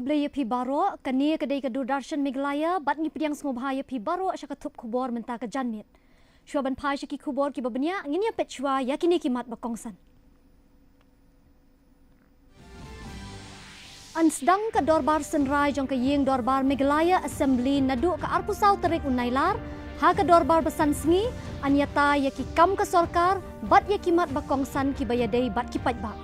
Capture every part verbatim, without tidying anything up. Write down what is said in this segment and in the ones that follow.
Khublei ïa phi baroh, kane ka dei ka Doordarshan Meghalaya, bad ngi pdiang sngewbha ïa phi baroh sha ka thup khubor mynta ka janmiet. Shuwa ban phai sha ki khubor kiba bniah, ngin ïa peit shuwa ïa kine ki mat ba kongsan. Yn sdang ka dorbar synrai jong ka ïing dorbar Meghalaya Assembly naduh ka arphew saw tarik u Nailar, ha ka dorbar ba san sngi, yn ïatai ïa ki kam ka sorkar, bad ïa ki mat ba kongsan kiba ïadei bad ki paidbah.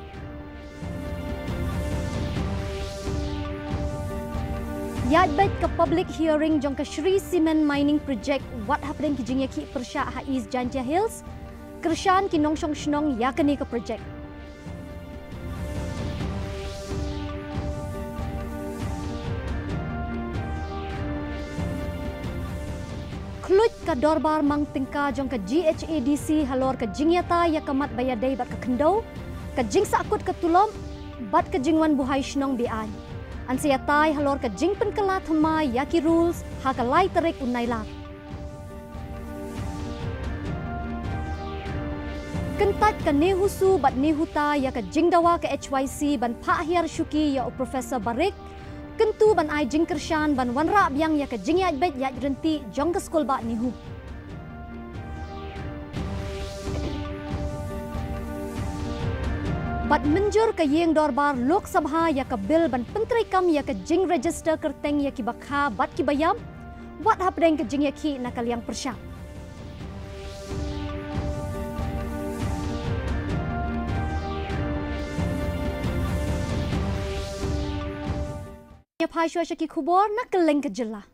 Ïaid beit ka public hearing jong ka Shree Cement Mining Project, wat hapdeng ki jingïakhih pyrshah ha East Jaintia Hills, kyrshan ki nongshong shnong ïa kane ka project. Khluit ka dorbar mang tyngka jong ka G H A D C halor ka jingïatai ïa ka mat ba ïadei bad ka khyndew, ka jingsahkut ka tulop, bad ka jingwan buhai shnong be-aiñ. Yn sa ïatai halor ka jingpynkylla thymmai ïa ki rules ha ka lai tarik u Nailar. Kyntait ka NEHUSU bad NEHUTA ïa ka jingdawa ka H Y C ban phah hiar shuki ïa u Professor Barik, kyntu ban ai jingkyrshan ban wanrah biang ïa ka jingïaid beit ïaid ryntih jong ka skulbah NEHU. Bad mynjur ka ïing dorbar Lok Sabha ïa ka bill ban pyntreikam ïa ka jingregister kyrteng ïa kiba kha bad kiba ïap, wat hapdeng ka jingïakhih na ka liang pyrshah. Ïa phai shuwa sha ki khubor na kylleng ka jylla.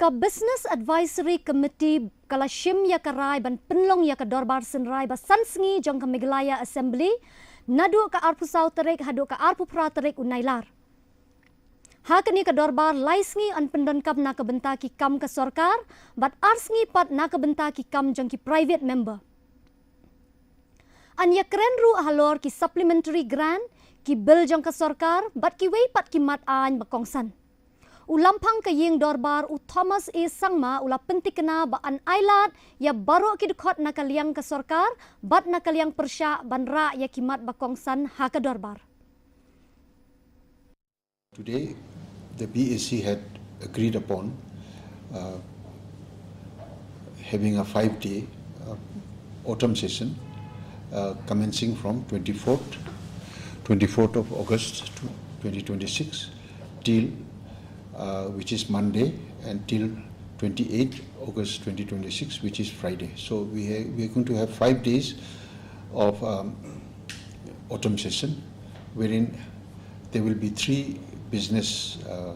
Ka Business Advisory Committee ka la shim ïa ka rai ban pynlong ïa ka dorbar synrai ba san sngi jong ka Meghalaya Assembly, naduh ka arphew saw tarik haduh ka arphew phra tarik u Nailar. Ha kane ka dorbar lai sngi yn pyndonkam na ka bynta ki kam ka sorkar, bad ar sngi pat na ka bynta ki kam jong ki private member. Yn ïakren ruh halor ki supplementary grant, ki bill jong ka sorkar, bad kiwei pat ki mat aiñ ba kongsan. U Lamphang ka ïing dorbar u Thomas A Sangma u la pyntikna ba yn ailad ïa baroh ki dkhot na ka liang ka sorkar, bad na ka liang pyrshah ban rah ïa ki mat ba kongsan ha ka dorbar. Today, the B A C had agreed upon uh, having a five-day uh, autumn session uh, commencing from twenty-fourth, twenty-fourth of August twenty twenty-six till uh, which is Monday and till twenty-eighth August twenty twenty-six, which is Friday. So we, ha- we are going to have five days of um, autumn session wherein there will be three business, uh,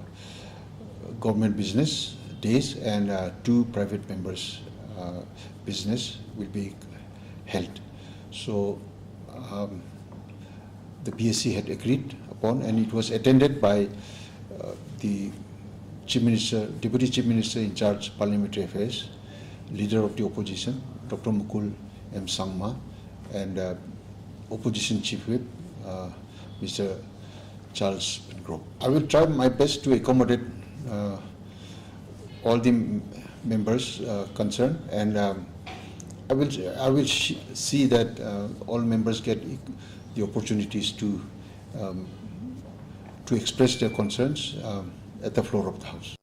government business days and uh, two private members' uh, business will be held. So um, the B S C had agreed upon, and it was attended by uh, the Chief Minister, Deputy Chief Minister in charge Parliamentary Affairs, Leader of the Opposition, Doctor Mukul M Sangma, and uh, Opposition Chief Whip, uh, Mister Charles Pyngrope. I will try my best to accommodate uh, all the m- members uh, concerned, and um, I will I will sh- see that uh, all members get e- the opportunities to um, to express their concerns um, at the floor of the House.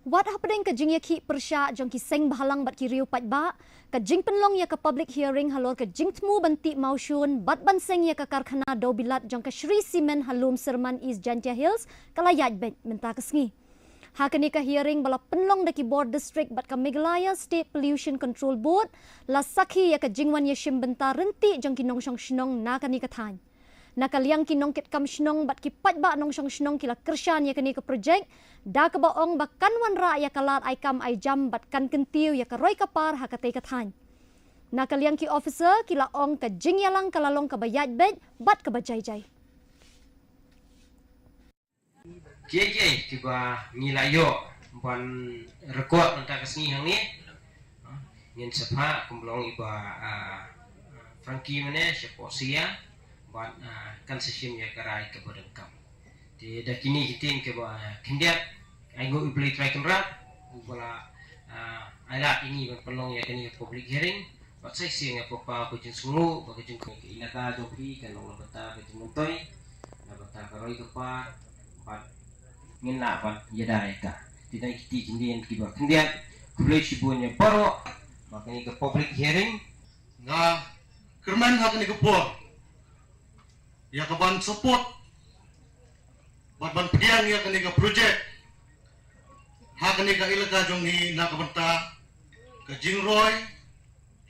Wat hapdeng ka jingïakhih pyrshah jong ki seng bhalang bad ki riew paidbah, ka jingpynlong ïa ka public hearing halor ka jingthmu ban tih mawshun bad ban seng ïa ka karkhana dewbilat jong ka Shree Cement ha Lum Syrman, East Jaintia Hills, ka la ïaid beit mynta ka sngi. Ha kane ka hearing ba la pynlong da ki bor district bad ka Meghalaya State Pollution Control Board, la sakhi ïa ka jingwan ïashim bynta ryntih jong ki nongshong shnong na kane ka thaiñ. Na ka liang ki nongkitkam shnong bad ki paidbah nongshong shnong ki la kyrshan ïa kane ka projek, da kaba ong ba kan wanrah ïa ka lad ai kam ai jam bad kan kyntiew ïa ka roi ka par ha katei ka thaiñ. Na ka liang ki officer ki la ong ka jingïalang ka la long kaba ïaid beit bad kaba jai jai. Kiei kiei kiba ngi la ïoh ban record mynta ka sngi hangne, ngin sa phah kumlong iba Frankie mane sha Posia bad kan sa shim ïa ka rai kaba donkam. Te da kine ki ktien kiba khyndiat, ai nguh ïa U Blei Trai Kynrad uba la Ai lad ïa ngi ban pynlong ïa kane ka public hearing, bad sa shisien nga pyrshah ka jingsngew, bad ka jingkyrkhu ka ilaka jong phi, ka long na bynta ka jingmyntoi, na bynta ka roi ka par, bad ngin lah ban ïada ïa ka. Te dei kita ki jingdien kiba khyndiat, khublei shibun ïa baroh, bad kane ka public hearing. Nga kyrmen ha kane ka por ïa ka ban support bad ban pdiang ïa kane ka project ha kane ka ilaka jong ngi na ka bynta ka jingroi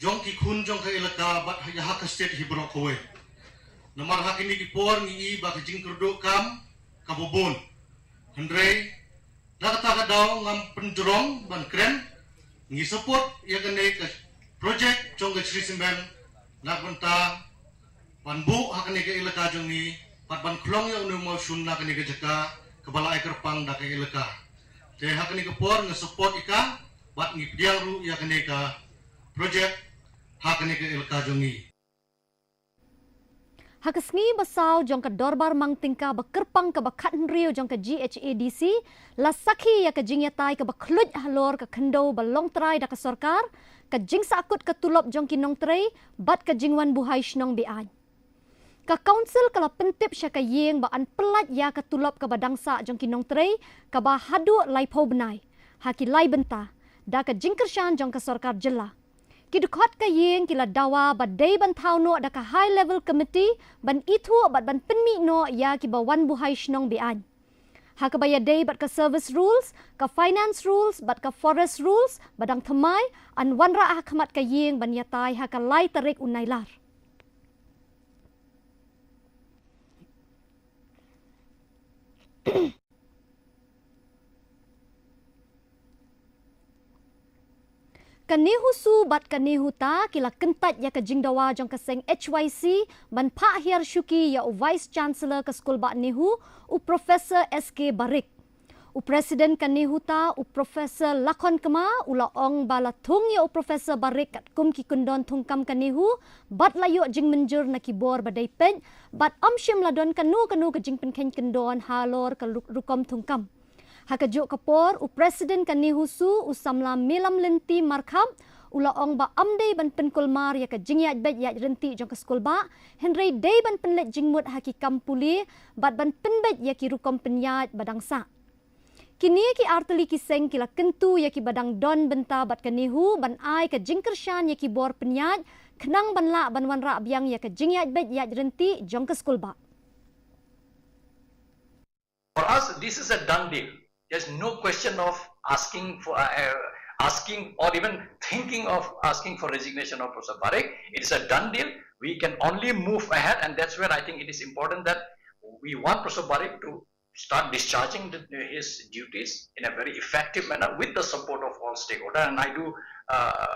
jong ki khun jong ka ilaka bad ha, ha ka state hi baroh kawei. Namar ha kine ki por ngi i ba ka jingkyrduh kam kaba bun. Hynrei na kata ka daw ngam pynjrong ban kren, ngi support ïa kane ka project jong ka Shree Cement na ka bynta ban buh ha kane ka ilaka jong ngi, bad ban khlong ïa une u mawshun na kane ka jaka kaba la ai kyrpang da ka ilaka. Te ha kane ka por nga support ïa ka, bad ngi pdiang ruh ïa kane ka project ha kane ka ilaka jong ngi. Ha ka sngi ba saw jong ka dorbar mang tyngka ba kyrpang kaba khathynriew jong ka G H A D C, la sakhi ïa ka jingïatai kaba khluit halor ka khyndew ba long trai da ka sorkar, ka jingsahkut ka tulop jong ki nongtrei, bad ka jingwan buhai shnong be-aiñ. Ka Council ka la pyntip sha ka ïing ba yn pyllait ïa ka tulop kaba dang sah jong ki nongtrei, kaba haduh laiphew bnai, ha ki lai bynta, da ka jingkyrshan jong ka sorkar jylla. Ki dkhot ka ïing ki la dawa ba dei ban thaw noh da ka High Level Committee ban ithuh bad ban pynmih noh ïa kiba wan buhai shnong be-aiñ. Ha kaba ïadei bad ka service rules, ka finance rules, bad ka forest rules, ba dang thymmai, yn wanrah ha khmat ka ïing ban ïatai ha ka lai tarik u Nailar. Ka NEHUSU bad ka NEHUTA ki la kyntait ïa ka jingdawa jong ka seng H Y C ban phah hiar shuki ïa u Vice Chancellor ka skul bah NEHU, u Professor S K Barik. U President ka NEHUTA, u Professor Lakhon Kma, u la ong ba la thung ïa u Professor Barik katkum ki kyndon thungkam ka NEHU, bad la ïoh jingmynjur na ki bor ba dei peit, bad ym shym la don kano kano ka jingpynkheiñ kyndon halor ka ru-, rukom thungkam. Ha kajuh ka por, u President ka NEHUSU, u samla Melam Lynti Markhap, u la ong ba ym dei ban pynkulmar ïa ka jingïaid beit ïaid ryntih jong ka skul bah, hynrei dei ban pynleit jingmut ha ki kam pule, bad ban pynbeit ïa ki rukom pynïaid ba dang sah. Kine ki artylli ki seng ki la kyntu ïa kiba dang don bynta bad ka NEHU ban ai ka jingkyrshan ïa ki bor pynïaid, khnang ban lah ban wanrah biang ïa ka jingïaid beit ïaid ryntih jong ka skul bah. For us, this is a done deal. There's no question of asking for, uh, uh, asking or even thinking of asking for resignation of Professor Barik. It is a done deal. We can only move ahead, and that's where I think it is important that we want Professor Barik to start discharging the, his duties in a very effective manner with the support of all stakeholders. And I do, uh,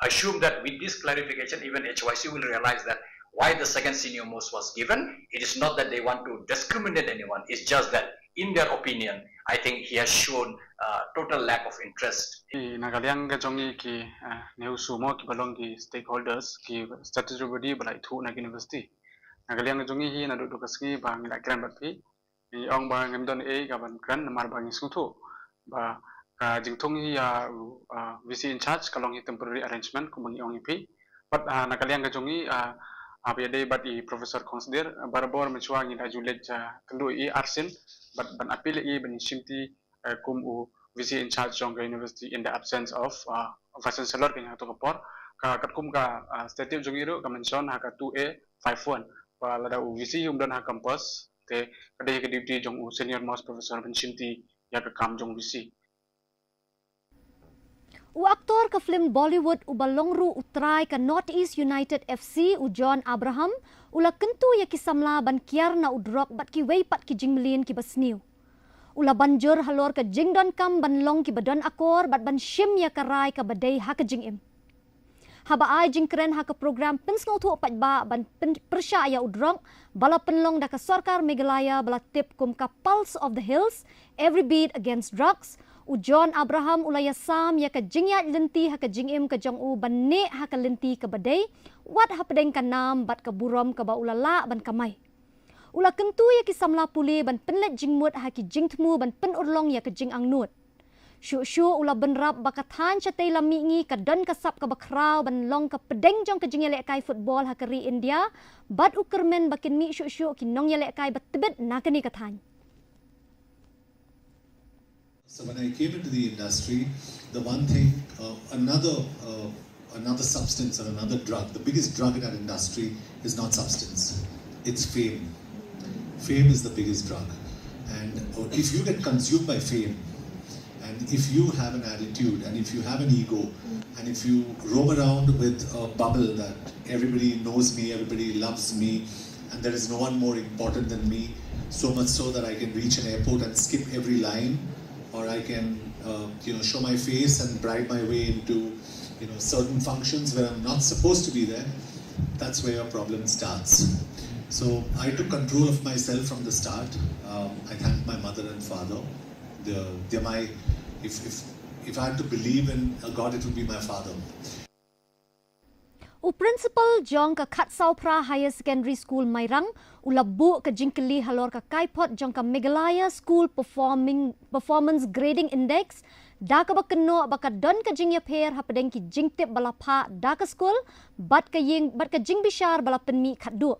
assume that with this clarification, even H Y C will realize that why the second senior most was given. It is not that they want to discriminate anyone. It's just that, in their opinion, I think he has shown, uh, total lack of interest. Na ka liang ka jong ngi ki, uh, NEHUSU mo, kiba long ki stakeholders, ki statutory body ba la ithuh na ka university. Na ka liang ka jong ngi hi naduh ka sngi ba ngi la kren bad phi, ngi ong ba ngim don ei ka ban kren namar ba ngi sngewthuh ba ka jingthung hi ïa u, ah, V C in charge ka long hi temporary arrangement kumba ngi ong ïa phi. Bad, ah, na ka liang ka jong ngi, ah, ah, ba ïadei bad i Professor Khongsdir, ah, barabor mynshwa ngi la ju leit, ah, kynduh ïa i arsien bad ban appeal ïa i ban shimti, eh, kum u V C in charge jong ka university in the absence of, ah, Vice Chancellor ka ïa kato ka por. Ka katkum ka, ah, statute jong ngi ruh ka mention ha ka two A five one ba lada u V C um don ha campus, te ka dei ka duty jong u senior most professor ban shimti ïa ka kam jong u V C. U aktor ka film Bollywood uba long ruh u trai ka North East United F C, u John Abraham, u la kyntu ïa ki samla ban kiar na u drok bad kiwei pat ki jingmlien kiba sniew. U la ban jur halor ka jingdonkam ban long kiba don akor bad ban shim ïa ka rai kaba dei ha ka jingim. Haba ai jingkren ha ka program pynsngewthuh paidbah ban pyn-, pyrshah ïa u drok, ba la pynlong da ka sorkar Meghalaya ba la tip kum ka Pulse of the Hills, Every Beat Against Drugs, u John Abraham u la ïasam ïa ka jingïaid lynti ha ka jingim ka jong u ban neh ha ka lynti kaba dei, wat hapdeng ka nam bad ka burom kaba u la lah ban kamai. U la kyntu ïa ki samla pule ban pynleit jingmut ha ki jingthmu ban pynurlong ïa ka jingangnud. Shuh shuh u la bynrap ba ka thaiñ shatei lam mihngi ka don ka sap kaba khraw ban long ka pdeng jong ka jingïalehkai football ha ka ri India, bad u kyrmen ba kin mih shuh shuh ki nongïalehkai ba tbit na kane ka thaiñ. So when I came into the industry, the one thing, uh, another uh, another substance or another drug, the biggest drug in our industry is not substance, it's fame. Fame is the biggest drug. And uh, if you get consumed by fame, and if you have an attitude, and if you have an ego, and if you roam around with a bubble that everybody knows me, everybody loves me, and there is no one more important than me, so much so that I can reach an airport and skip every line, or I can, uh, you know, show my face and bribe my way into, you know, certain functions where I'm not supposed to be there. That's where your problem starts. So I took control of myself from the start. Um, I thank my mother and father. They're, they're my, if, if, if I had to believe in a God, it would be my father. U Principal jong ka Khatsawphra Higher Secondary School Mairang u la buh ka jingkylli halor ka kaiphod jong ka Meghalaya School Performing, Performance Grading Index, da kaba kynnoh ba ka don ka jingïapher hapdeng ki jingtip ba la phah da ka skul bad ka ïing bad ka jingbishar ba la pynmih khatduh.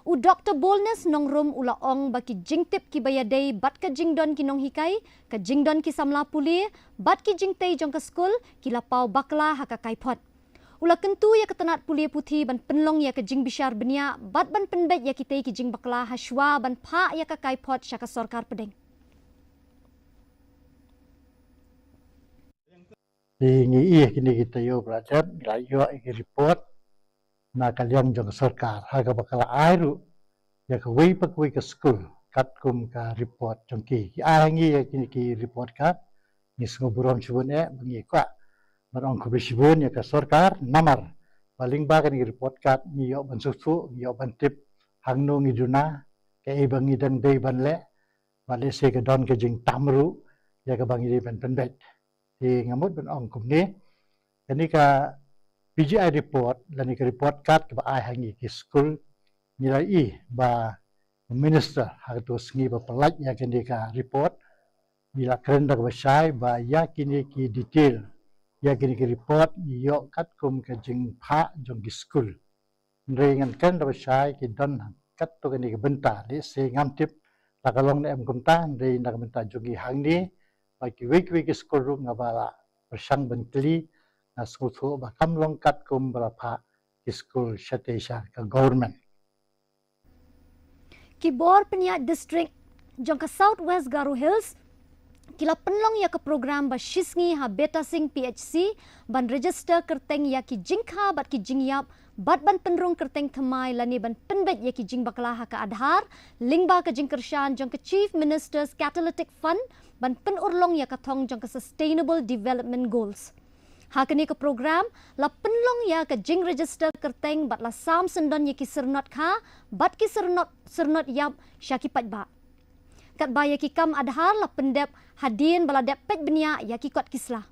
U Doctor Boldness Nongrum u la ong ba ki jingtip kiba ïadei bad ka jingdon ki nonghikai, ka jingdon ki samla pule bad ki jingtei jong ka skul ki la paw bakla ha ka kaiphod. U la kyntu ïa ka tnad pule puthi ban pynlong ïa ka jingbishar bniah bad ban pynbeit ïa kitei ki jingbakla ha shuwa ban phah ïa ka kaiphod sha ka sorkar pdeng. Te ngi ïohi kine ki taïew ba la dep, ngi la ïoh ïa ki report na ka liang jong ka sorkar ha kaba ka la ai ruh ïa kawei pa kawei ka skul katkum ka report jong ki. Ki ai ha ngi ïa kine ki report card, ngi sngewburom shibun eh ba ngi kwah ban ong khublei shibun ïa ka sorkar namar ba lyngba kane ka report card ngi ïoh ban sngewthuh, ngi ïoh ban tip hangno ngi duna, kaei ba ngi dang dei ban leh, bad lehse ka don ka jingtam ruh ïa kaba ngi dei ban pynbeit. Te nga mut ban ong kumne, kane ka P G I report lane ka report card kaba ai ha ngi ki skul, ngi la ïohi ba u minister ha kato ka sngi ba pynlait ïa kane ka report, ngi la kren da kaba shai ba ïa kine ki detail, ïa kine ki report ngi ïoh katkum ka jingphah jong ki skul. Hynrei ngan kren da ba shai ki don ha kato kane ka bynta, lehse ngam tip la ka long ne em kumta, hynrei na ka bynta jong ngi hangne ba kiwei kiwei ki skul ruh nga ba la pyrshang ban kylli, nga sngewthuh ba kam long katkum ba la phah ki skul shatei sha ka government. Ki bor pynïaid district jong ka South West Garo Hills ki la pynlong ïa ka program ba shisngi ha Betasing P H C ban register kyrteng ïa ki jingkha bad ki jingïap bad ban pynrung kyrteng thymmai lane ban pynbeit ïa ki jingbakla ha ka Aadhaar lyngba ka jingkyrshan jong ka Chief Minister's Catalytic Fund ban pynurlong ïa ka thong jong ka Sustainable Development Goals. Ha kane ka program la pynlong ïa ka jingregister kyrteng bad la sam syndon ïa ki syrnod kha bad ki syrnod syrnod ïap sha ki paidbah. Katba ïa ki kam Aadhaar la pyndep hadien ba la dep peit bniah ïa ki kot ki sla.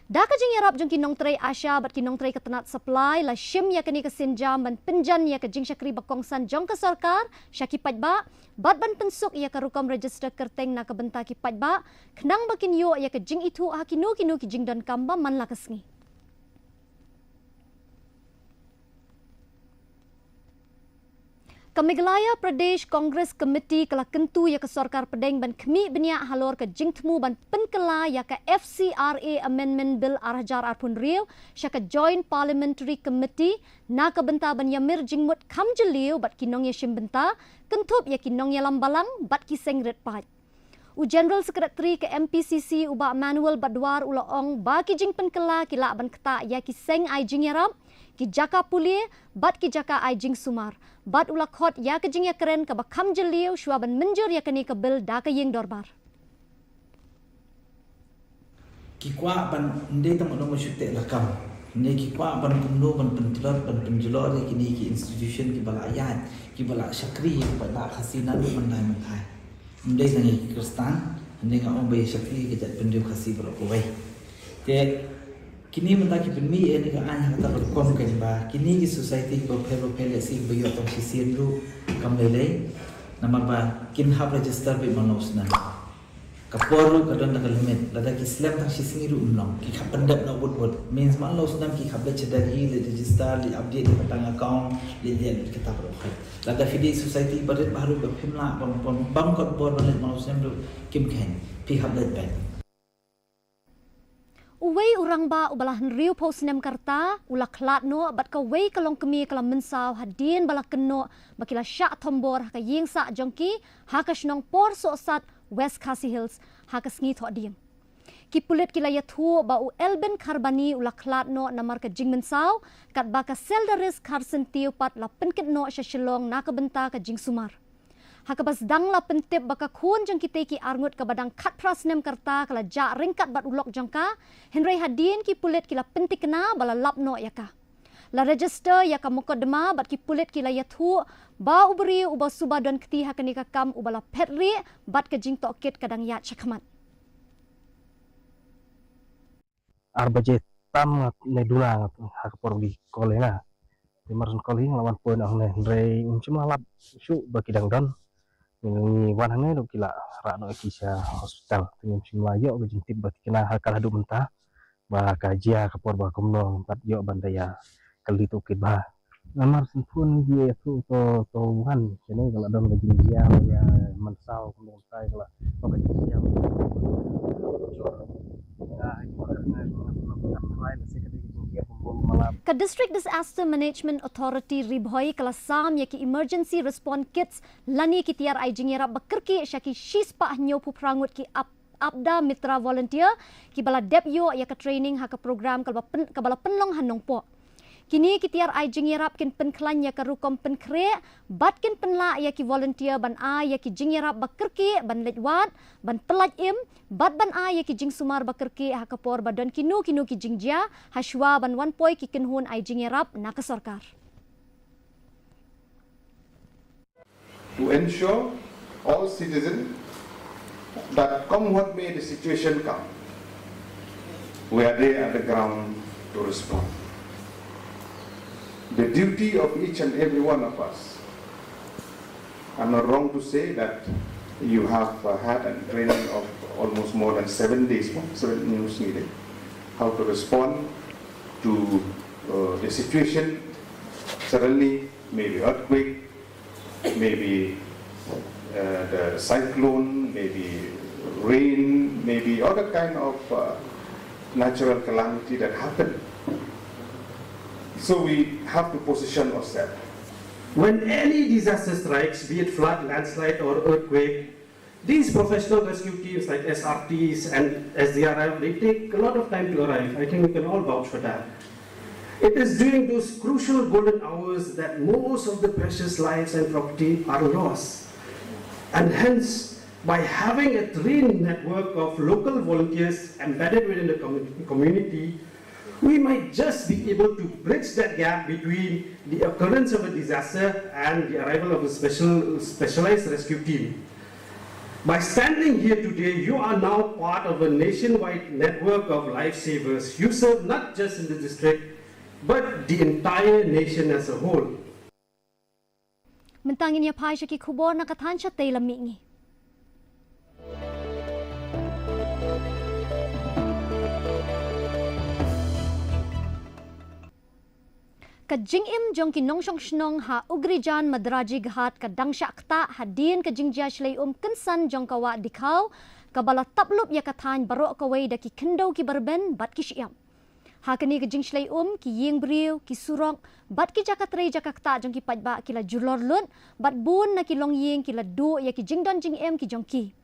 Da ka jingïarap jong ki nongtrei ASHA bad ki nongtrei ka tnat supply la shim ïa kane ka sienjam ban pynjan ïa ka jingshakri ba kongsan jong ka sorkar sha ki paidbah bad ban pynsuk ïa ka rukom register kyrteng na ka bynta ki paidbah khnang ba kin ïoh ïa ka jingithuh ha kino kino ki jingdonkam ba man la ka sngi. Ka Meghalaya Pradesh Congress Committee ka la kyntu ïa ka sorkar pdeng ban khmih bniah halor ka jingthmu ban pynkylla ïa ka F C R A Amendment Bill ar hajar arphew hynriew sha ka Joint Parliamentary Committee na ka bynta ban ïamir jingmut kham jylliew bad ki nongïashim bynta kynthup ïa ki nongïalam balang bad ki seng rit paid. U General Secretary ka M P C C u Bah Manuel Badwar u la ong ba ki jingpynkylla ki lah ban ktah ïa ki seng ai jingïarap, ki jaka pule bad ki jaka ai jingsumar. Bad u la khot ïa ka jingïakren kaba kham jylliew shuwa ban mynjur ïa kane ka bill da ka ïing dorbar. Ki kwah ban, ym dei tang ban ong ba shu teh lakam. Ym dei, ki kwah ban kumno ban pyntlot, ban pynjulor ïa kine ki institution kiba la ïaid, kiba la shakri ïa ka paidbah Khasi naduh mynta mynta. Ym dei tang ïa ki Khristan, hynrei nga ong ba ïa shakri ïa ka jaitbynriew Khasi baroh kawei. Te kine mynta ki pynmih ïa kane ka aiñ ha kata ka rukom keiñ ba kine ki society kiba pher ba pher lehse kiba ïoh tang shisien ruh kam lei lei. Namar ba kin hap register beit man la u snem. Ka por ruh ka don da ka limit, lada ki slem tang shi sngi ruh ym long, ki khap pyndep noh wut wut. Means man la u snem ki khap leit sha Delhi, leit register, leit update ïa ka bank account, leit leit leit kata baroh. Lada phi dei society barit baroh ba phim lah, bam bam bam kot bor ban leit man la u snem ruh kim kheiñ, phi khap leit bank. Uwei u rangbah uba la hynriewphew snem ka rta u la khlad noh bad kawei ka longkmie ka la mynsaw hadien ba la kynnoh ba ki la shah thombor ha ka ïing sah jong ki ha ka shnong Porsohsat, West Khasi Hills, ha ka sngi Thohdieng. Ki pulit ki la ïathuh ba u Elbin Kharbani u la khlad noh namar ka jingmynsaw, katba ka Seldaris Kharsyntiew pat la pynkit noh sha Shillong na ka bynta ka jingsumar. Ha kaba sdang la pyntip ba ka khun jong kitei ki arngut kaba dang khatphra snem ka rta ka la jah ryngkat bad u lok jong ka, hynrei hadien ki pulit ki la pynthikna ba la lap noh ïa ka. La register ïa ka mukotduma bad ki pulit ki la ïathuh ba u briew uba suba don kti ha kane ka kam uba la phet rieh bad ka jingtohkit ka dang ïaid shakhmat. Ar baje tam nga ne dula nga ha ka por ba ki call ïa nga. Te mar syn call ïa nga la wan poi na hangne hynrei ngim shym la lap shuh ba ki dang don. Ngi wan hangne ruh ki la rah noh ïa ki sha hospital. Te ngim shym la ïoh ka jingtip ba thikna ha ka la haduh mynta ba ka jia ka por ba kumno, bad ïoh ban da ïa kylli tohkit bha. Namar syn phone ngi ïathuh to to wan shane ka la don ka jingjia ïa mynsaw kumno mynta ka la to ka jingjia. Ka District Disaster Management Authority Ri Bhoi ka la sam ïa ki emergency response kits lane ki tiar ai jingïarap ba kyrkieh sha ki shispah hynñiewphew phra ngut ki ap Apda Mitra volunteer kiba la dep ïoh ïa ka training ha ka program kaba pyn, kaba la pynlong ha Nongpoh. Kine ki tiar ai jingïarap kin pynkhlaiñ ïa ka rukom pynkhreh bad kin pynlah ïa ki volunteer ban ai ïa ki jingïarap ba kyrkieh, ban leit wad, ban pyllait im bad ban ai ïa ki jingsumar ba kyrkieh ha ka por ba don kino kino ki jingjia, hashwa ban wan poi ki kynhun ai jingïarap na ka sorkar. To ensure all citizens that come what may the situation come, we are there at the ground to respond. The duty of each and every one of us, I'm not wrong to say that you have, uh, had a training of almost more than seven days, no? Seven news meeting, how to respond to, uh, the situation suddenly, maybe earthquake, maybe, uh, the cyclone, maybe rain, maybe other kind of, uh, natural calamity that happen. So we have to position ourselves. When any disaster strikes, be it flood, landslide, or earthquake, these professional rescue teams like S R Ts and S D R F, they take a lot of time to arrive. I think we can all vouch for that. It is during those crucial golden hours that most of the precious lives and property are lost. And hence, by having a trained network of local volunteers embedded within the commu-, community, we might just be able to bridge that gap between the occurrence of a disaster and the arrival of a special, specialized rescue team. By standing here today, you are now part of a nationwide network of lifesavers. You serve not just in the district, but the entire nation as a whole. Mynta ngin ïa phai sha ki khubor na ka thaiñ shatei lam mihngi. Ka jingim jong ki nongshong shnong ha Ugrijan Madraji Ghat ka dang shah ktah hadien ka jingjia shlei um kynsan jong ka wah dikhaw kaba la tap lup ïa ka thaiñ baroh kawei da ki khyndew kiba rben bad ki shyiap. Ha kane ka jingshlei um, ki ïing briew, ki surok bad ki jaka trei jaka ktah jong ki paidbah ki la julor lut bad bun na ki longïing ki la duh ïa ki jingdon jingem ki jong ki.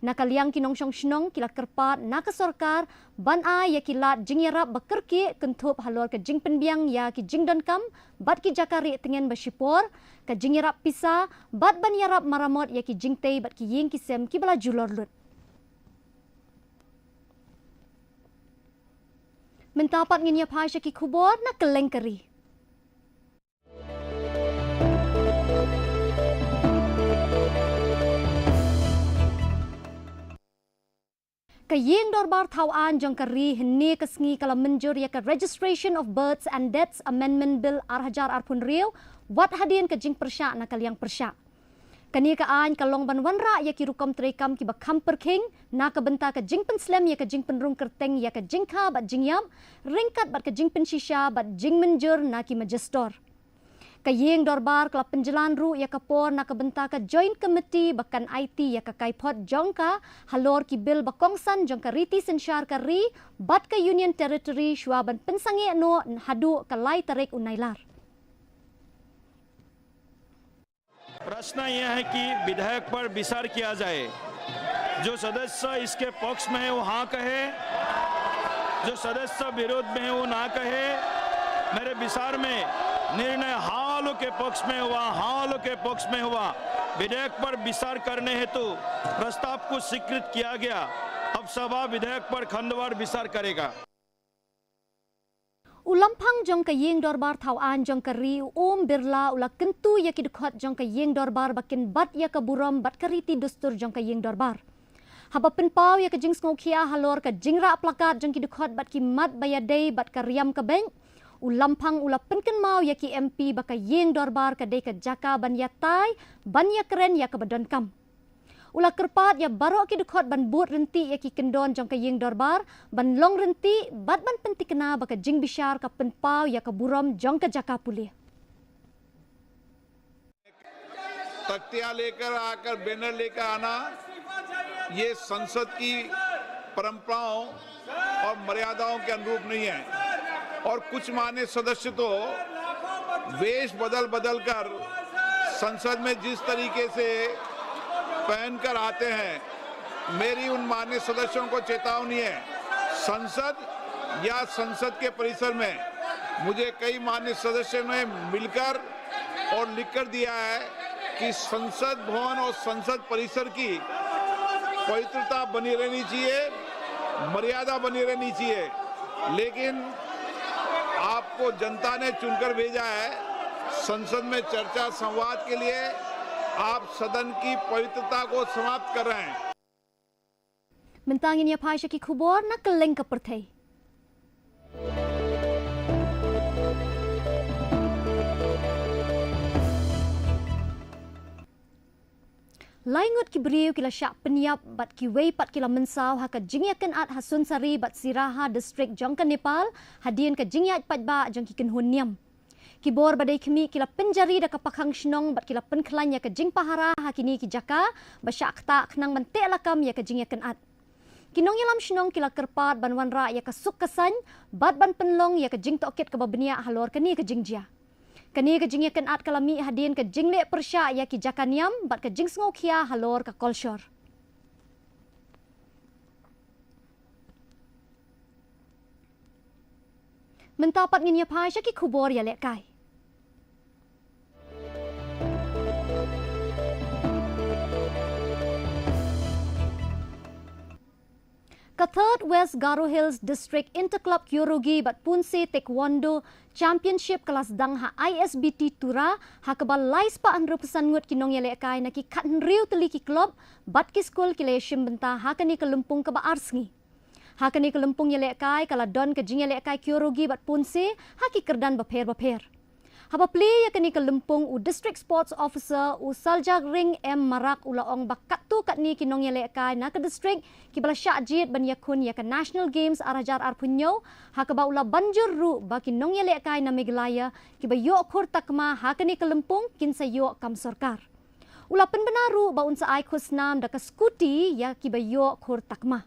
Na ka liang ki nongshong shnong ki la kyrpad na ka sorkar ban ai ïa ki lad jingïarap ba kyrkieh kynthup halor ka jingpynbiang ïa ki jingdonkam bad ki jaka rieh tngen ba shipor, ka jingïarap pisa bad ban ïarap maramot ïa ki jingtei bad ki ïing ki sem kiba la julor lut. Mynta pat ngin ïa phai sha ki khubor na kylleng ka ri. Ka ïing dorbar thaw aiñ jong ka ri hynne ka sngi ka la mynjur ïa ka Registration of Births and Deaths Amendment Bill ar hajar arphew hynriew, wat hadien ka jingpyrshah na ka liang pyrshah. Kane ka aiñ ka long ban wanrah ïa ki rukom treikam kiba kham pyrkhing na ka bynta ka jingpynslem ïa ka jingpynrung kyrteng ïa ka jingkha bad jingïap, ryngkat bad ka jingpynshisha bad jingmynjur na ki majistor. Ka ïing dorbar ka la pynjlan ruh ïa ka por na ka bynta ka Joint Committee ba kan aiti ïa ka kaiphod jong ka halor ki bill ba kongsan jong ka riti synshar ka ri bad ka Union Territory shuwa ban pynsangeh noh haduh ka lai tarik u Nailar. प्रश्न यह है कि विधेयक पर विचार किया जाए। जो सदस्य इसके पक्ष में है वो हाँ कहे, जो सदस्य विरोध में है वो ना कहे। मेरे विचार में निर्णय हाँ वालों के पक्ष में हुआ, हाँ वालों के पक्ष में हुआ। विधेयक पर विचार करने हेतु प्रस्ताव को स्वीकृत किया गया। अब सभा विधेयक पर खंडवार विचार करेगा। U lamphang jong ka ïing dorbar thaw aiñ jong ka ri u Om Birla u la kyntu ïa ki dkhot jong ka ïing dorbar ba kin bat ïa ka burom bad ka riti dustur jong ka ïing dorbar. Haba pynpaw ïa ka jingsngewkhia halor ka jingrah plakat jong ki dkhot bad ki mat ba ïadei bad ka riam ka beiñ, u lamphang u la pynkynmaw ïa ki M P ba ka ïing dorbar ka dei ka jaka ban ïatai, ban ïakren ïa kaba donkam. U la kyrpad ïa baroh ki dkhot ban bud ryntih ïa ki kyndon jong ka ïing dorbar ban long ryntih bad ban pynthikna ba ka jingbishar ka pynpaw ïa ka burom jong ka jaka pule. तख्तियां लेकर आकर, बैनर लेकर आना, ये संसद की परंपराओं और मर्यादाओं के अनुरूप नहीं है। और कुछ मान्य सदस्य तो वेश बदल बदल कर संसद में जिस तरीके से पहनकर आते हैं, मेरी उन मान्य सदस्यों को चेतावनी है, संसद या संसद के परिसर में मुझे कई मान्य सदस्यों ने मिलकर और लिखकर दिया है कि संसद भवन और संसद परिसर की पवित्रता बनी रहनी चाहिए, मर्यादा बनी रहनी चाहिए। लेकिन आपको जनता ने चुनकर भेजा है, संसद में चर्चा संवाद के लिए। आप सदन की पवित्रता को समाप्त कर रहे हैं। Mynta ngin ïa phai sha ki khubor na kylleng ka pyrthei. Lai ngut ki briew ki la shah pynïap bad kiwei pat ki la mynsaw ha ka jingïakynad ha Sunsari bad Siraha district jong ka Nepal hadien ka jingïaid paidbah jong ki kynhun niam. Ki bor ba dei khmih ki la pynjari da ka pakhang shnong bad ki la pynkhlaiñ ïa ka jingpahara ha kine ki jaka ba shah ktah khnang ban teh lakam ïa ka jingïakynad. Ki nongïalam shnong ki la kyrpad ban wanrah ïa ka suk ka saiñ bad ban pynlong ïa ka jingtohkit kaba bniah halor kane ka jingjia. Kane ka jingïakynad ka la mih hadien ka jingleh pyrshah ïa ki jaka niam bad ka jingsngewkhia halor ka kolshor. Mynta pat ngin ïa phai sha ki khubor ïalehkai. Ka Third West Garo Hills District Inter-Club Kyorugi bad Punse Taekwondo Championship ka la sdang ha I S B T Tura, ha kaba lai spah hynriew phew san ngut ki nongïalehkai na ki khathynriew tylli ki club bad ki skul ki la ïashim bynta ha kane ka lympung kaba ar sngi. Ha kane ka lympung ïalehkai ka la don ka jingïalehkai Kyorugi bad Punse ha ki kyrdan bapher bapher. Haba plie ïa kane ka lympung, u District Sports Officer u Saljagring M Marak u la ong ba katto katne ki nongïalehkai na ka district kiba la shah jied ban ïakhun ïa ka National Games ar hajar arphew hynñiew, ha kaba u la ban jur ruh ba ki nongïalehkai na Meghalaya kiba ïoh khur takma ha kane ka lympung kin sa ïoh kam sorkar. U la pynbna ruh ba un sa ai khusnam da ka scooty ïa kiba ïoh khur takma.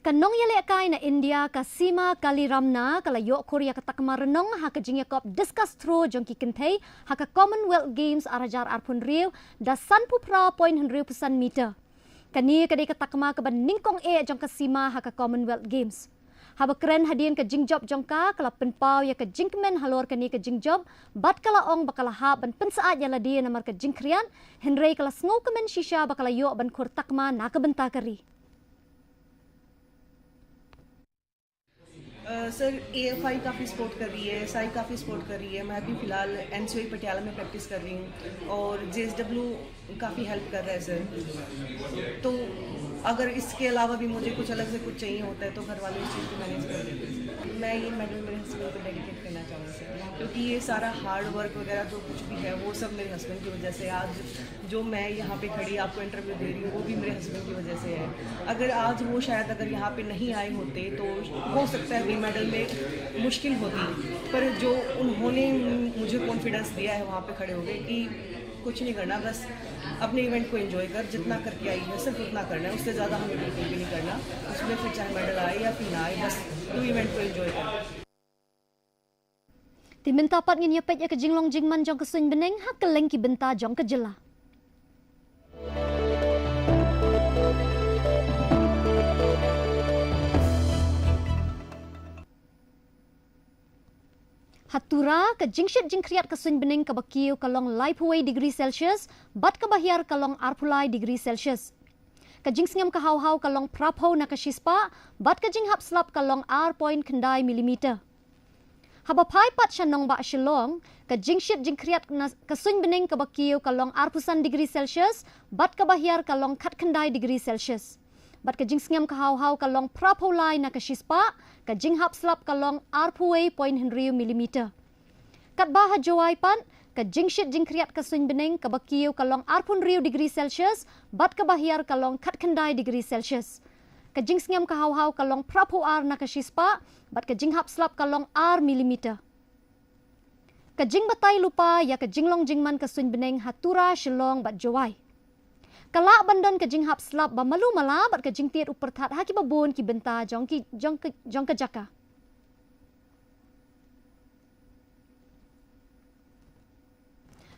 Ka nongïalehkai na India ka Sima Kaliramna ka la ïoh khur ïa ka takma rnong ha ka jingïakop discus throw jong ki kynthei ha ka Commonwealth Games ar hajar arphew hynriew da sanphew phra point hynriew phew san meter. Kane ka dei ka takma kaba nyngkong eh jong ka Sima ha ka Commonwealth Games. Haba kren hadien ka jingjop jong ka, ka la pynpaw ïa ka jingkmen halor kane ka jingjop bad ka la ong ba ka la hap ban pynsyaid ïa lade namar ka jingkhriat, hynrei ka la sngewkmen shisha ba ka la ïoh ban khur takma na ka bynta ka ri. सर, एएफआई काफ़ी सपोर्ट कर रही है, एसआई काफ़ी सपोर्ट कर रही है। मैं अभी फ़िलहाल एनसीओई पटियाला में प्रैक्टिस कर रही हूँ और जेएसडब्ल्यू काफ़ी हेल्प कर रहा है सर। तो अगर इसके अलावा भी मुझे कुछ अलग से कुछ चाहिए होता है तो घर वाले इस चीज़ को मैनेज कर देते हैं। मैं ये मेडल मेरे हस्बैंड को डेडिकेट करना चाहूँगी सर, क्योंकि ये सारा हार्ड वर्क वगैरह जो कुछ भी है, वो सब मेरे हस्बैंड की वजह से। आज जो मैं यहाँ पे खड़ी आपको इंटरव्यू दे रही हूँ, वो भी मेरे हस्बैंड की वजह से है। अगर आज वो शायद अगर यहाँ पे नहीं आए होते तो हो सकता है अभी मेडल में मुश्किल होती, पर जो उन्होंने मुझे कॉन्फिडेंस दिया है वहाँ पे खड़े होके कि कुछ नहीं करना, बस अपने इवेंट को एंजॉय कर, जितना करके आई है सिर्फ उतना करना है, उससे ज़्यादा हमें बिल्कुल भी नहीं करना। उसमें फिर चाहे मेडल आए या फिर ना आए, बस तू इवेंट को एंजॉय कर। Te mynta pat ngin ïa peit ïa ka jinglong jingman jong ka suiñ bneng ha kylleng ki bynta jong ka jylla. Ha Tura, ka jingshit jingkhriat ka suiñ bneng kaba kiew ka long laiphew wei degree Celsius, bad kaba hiar ka long arphew lai degree Celsius. Ka jingsngem ka hawhaw ka long phraphew na ka shispah, bad ka jinghap slap ka long ar point khyndai millimeter. Haba phai pat sha nongbah Shillong, ka jingshit jingkhriat na ka suiñ bneng kaba kiew ka long arphew san degree Celsius, bad kaba hiar ka long khatkhyndai degree Celsius. Bad ka jingsngem ka hawhaw ka long phraphew lai na ka shispah, ka jinghap slap ka long arphew wei point hynriew millimeter. Katba ha Jowai pat, ka jingshit jingkhriat ka suiñ bneng kaba kiew ka long arphew hynriew degree Celsius, bad kaba hiar ka long khatkhyndai degree Celsius. Ka jingsngem ka hawhaw ka long phraphew ar na ka shispah, bad ka jinghap slap ka long ar millimeter. Ka jingbatai lypa ïa ka jinglong jingman ka suiñ bneng ha Tura, Shillong bad Jowai. Ka lah ban don ka jinghap slap ba malu mala bad ka jingtied u pyrthat ha kiba bun ki bynta jong ki, jong ka, jong ka jaka.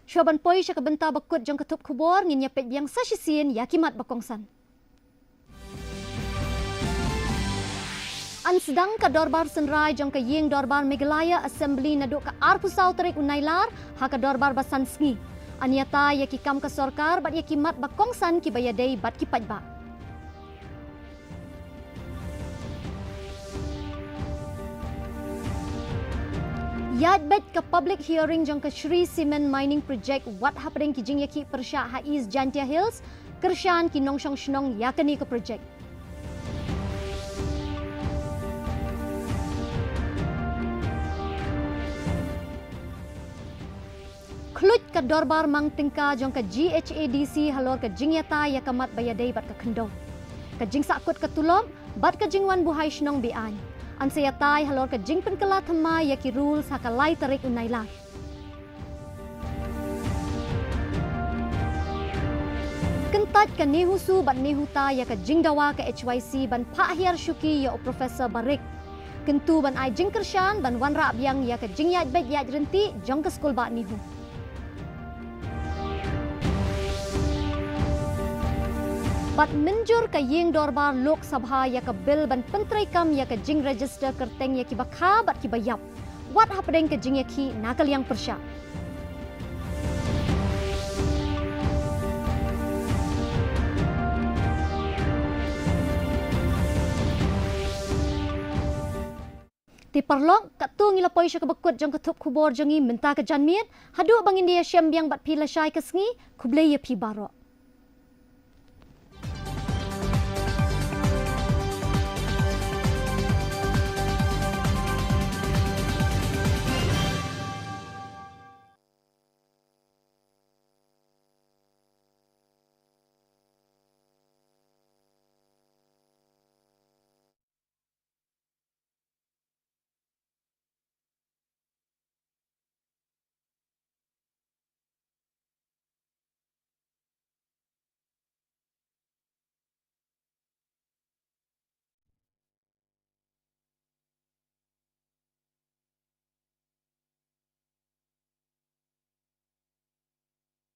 Shuwa ban poi sha ka bynta ba kut jong ka thup khubor, ngin ïa peit biang sa shisien ïa ki mat ba kongsan. Yn sdang ka dorbar synrai jong ka ïing dorbar Meghalaya Assembly naduh ka arphew saw tarik u Nailar ha ka dorbar ba san sngi. Yn ïatai ïa ki kam ka sorkar bad ïa ki mat ba kongsan kiba ïadei bad ki paidbah. Ïaid beit ka public hearing jong ka Shree Cement Mining Project wat hapdeng ki jingïakhih pyrshah ha East Jaintia Hills, kyrshan ki nongshong shnong ïa kane ka project. Khluit ka dorbar mang tyngka jong ka GHADC halor ka jingïatai ïa ka mat ba ïadei bad ka khyndew. Ka jingsahkut ka tulop bad ka jingwan buhai shnong be-aiñ. Yn sa ïatai halor ka jingpynkylla thymmai ïa ki rules ha ka lai tarik u Nailar. Kyntait ka NEHUSU bad NEHUTA ïa ka jingdawa ka HYC ban phah hiar shuki ïa u Professor Barik. Kyntu ban ai jingkyrshan ban wanrah biang ïa ka jingïaid beit ïaid ryntih jong ka skul bah NEHU. Bad mynjur ka ïing dorbar Lok Sabha ïa ka bill ban pyntreikam ïa ka jingregister kyrteng ïa kiba kha bad kiba ïap. Wat hapdeng ka jingïakhih na ka liang pyrshah. Te paralok, katto ngi la poi sha kaba kut jong ka thup khubor jong ngi mynta ka janmiet, haduh ba ngin ïashem biang bad phi lashai ka sngi, khublei ïa phi baroh.